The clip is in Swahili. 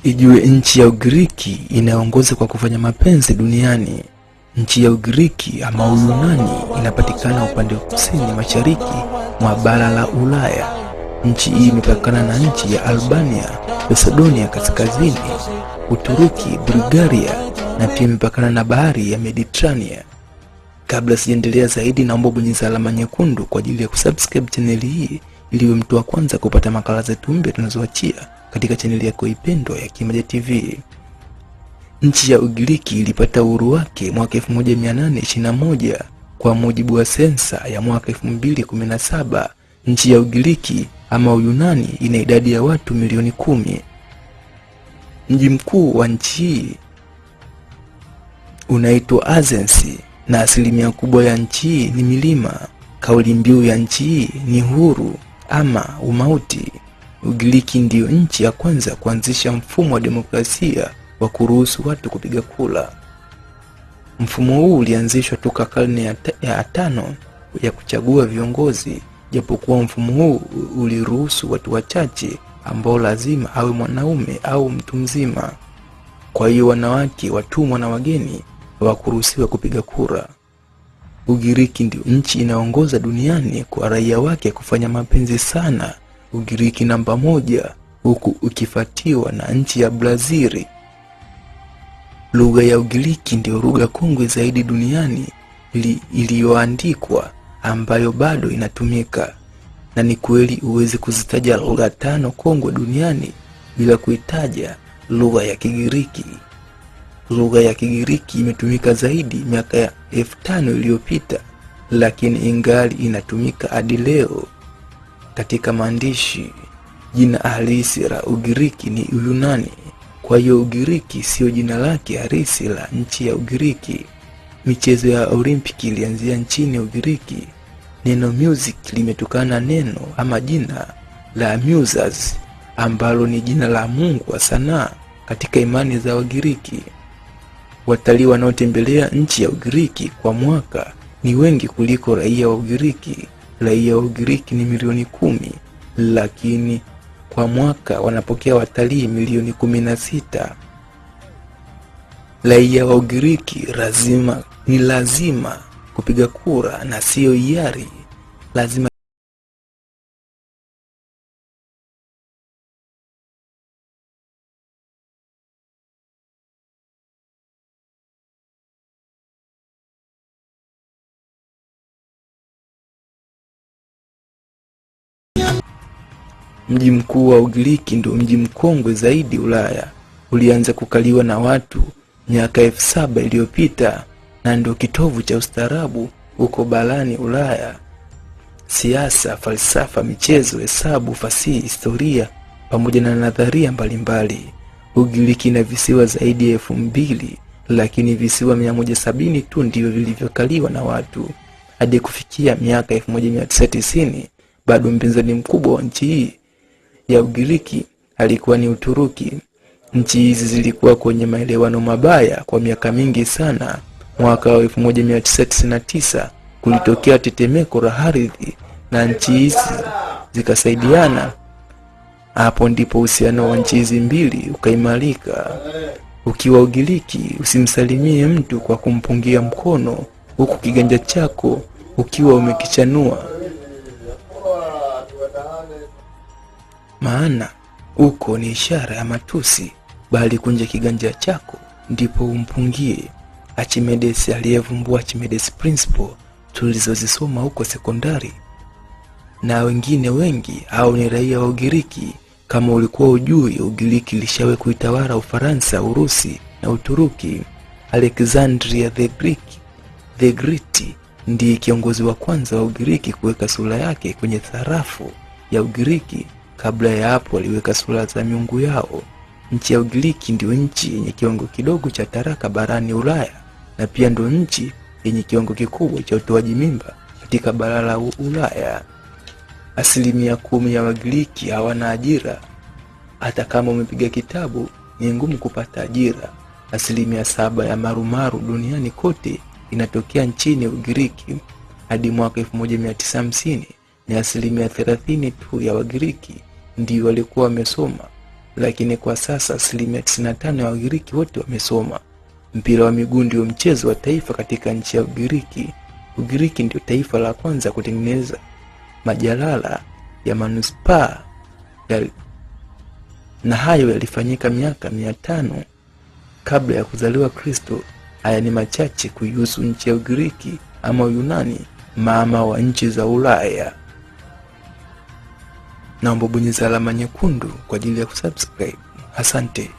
Ijue nchi ya Ugiriki inayoongoza kwa kufanya mapenzi duniani. Nchi ya Ugiriki ama Uyunani inapatikana upande wa kusini mashariki mwa bara la Ulaya. Nchi hii imepakana na nchi ya Albania, Macedonia kaskazini, Uturuki, Bulgaria na pia imepakana na bahari ya Mediterania. Kabla sijaendelea zaidi, naomba bonyeza alama nyekundu kwa ajili ya kusubscribe chaneli hii ili uwe mtu wa kwanza kupata makala zetu mpya tunazoachia katika chaneli yako ipendwa ya Kimaja TV. Nchi ya Ugiriki ilipata uhuru wake mwaka 1821 kwa mujibu wa sensa ya mwaka 2017. Nchi ya Ugiriki ama Uyunani ina idadi ya watu milioni 10. Mji mkuu wa nchi hii unaitwa Athens na asilimia kubwa ya nchi hii ni milima. Kauli mbiu ya nchi hii ni huru ama umauti. Ugiriki ndiyo nchi ya kwanza kuanzisha mfumo wa demokrasia wa kuruhusu watu kupiga kura. Mfumo huu ulianzishwa toka karne ya tano ya kuchagua viongozi, japokuwa mfumo huu uliruhusu watu wachache ambao lazima awe mwanaume au mtu mzima. Kwa hiyo wanawake, watumwa na wageni hawakuruhusiwa kupiga kura. Ugiriki ndio nchi inaongoza duniani kwa raia wake kufanya mapenzi sana. Ugiriki namba 1, huku ukifuatiwa na nchi ya Brazili. Lugha ya Ugiriki ndio lugha kongwe zaidi duniani iliyoandikwa ambayo bado inatumika. Na ni kweli huwezi kuzitaja lugha 5 kongwe duniani bila kuitaja lugha ya Kigiriki. Lugha ya Kigiriki imetumika zaidi miaka ya 5000 iliyopita, lakini ingali inatumika hadi leo katika maandishi. Jina halisi la Ugiriki ni Uyunani. Kwa hiyo Ugiriki sio jina lake halisi la nchi ya Ugiriki. Michezo ya Olimpiki ilianzia nchini Ugiriki. Neno music limetokana na neno ama jina la Musas ambalo ni jina la mungu wa sanaa katika imani za Wagiriki. Watalii wanaotembelea nchi ya Ugiriki kwa mwaka ni wengi kuliko raia wa Ugiriki. Raia wa Ugiriki ni milioni 10, lakini kwa mwaka wanapokea watalii milioni 16. Raia wa Ugiriki ni lazima kupiga kura na sio hiari. Lazima Mji mkuu wa Ugiriki ndio mji mkongwe zaidi Ulaya. Ulianza kukaliwa na watu miaka 7000 iliyopita na ndio kitovu cha ustaarabu huko barani Ulaya. Siasa, falsafa, michezo, hesabu, fasihi, historia pamoja na nadharia mbalimbali. Ugiriki ina visiwa zaidi ya 2000, lakini visiwa 170 tu ndivyo vilivyokaliwa na watu. Hadi kufikia miaka 1990 bado mpinzani mkubwa wa nchi hii ya Ugiriki alikuwa ni Uturuki. Nchi hizi zilikuwa kwenye maelewano mabaya kwa miaka mingi sana. Mwaka wa 1999 kulitokea tetemeko la ardhi na nchi hizi zikasaidiana. Hapo ndipo uhusiano wa nchi hizi mbili ukaimarika. Ukiwa Ugiriki usimsalimie mtu kwa kumpungia mkono huku kiganja chako ukiwa umekichanua, maana uko ni ishara ya matusi, bali kunja kiganja chako ndipo umpungie. Archimedes aliyevumbua Archimedes Principle tulizozisoma huko sekondari na wengine wengi au ni raia wa Ugiriki. Kama ulikuwa ujui, Ugiriki ilishawahi kuitawala Ufaransa, Urusi na Uturuki. Alexandria the Greek, the Great ndiye kiongozi wa kwanza wa Ugiriki kuweka sura yake kwenye sarafu ya Ugiriki. Kabla ya hapo waliweka sura za miungu yao. Nchi ya Ugiriki ndio nchi yenye kiwango kidogo cha taraka barani Ulaya na pia ndio nchi yenye kiwango kikubwa cha utoaji mimba katika bara la Ulaya. 10% ya Wagiriki hawana ajira. Hata kama umepiga kitabu ni ngumu kupata ajira. 7% ya marumaru duniani kote inatokea nchini Ugiriki. Hadi mwaka 1950 ni 30% tu ya Wagiriki ndio walikuwa wamesoma. Lakini kwa sasa 95% ya Wagiriki wote wamesoma. Mpira wa miguu ndio mchezo wa taifa katika nchi ya Ugiriki. Ugiriki ndio taifa la kwanza kutengeneza majalala ya manispaa na hayo yalifanyika miaka 500 kabla ya kuzaliwa Kristo. Haya ni machache kuihusu nchi ya Ugiriki ama Uyunani, mama wa nchi za Ulaya. Naomba bonyeza alama nyekundu kwa ajili ya kusubscribe. Asante.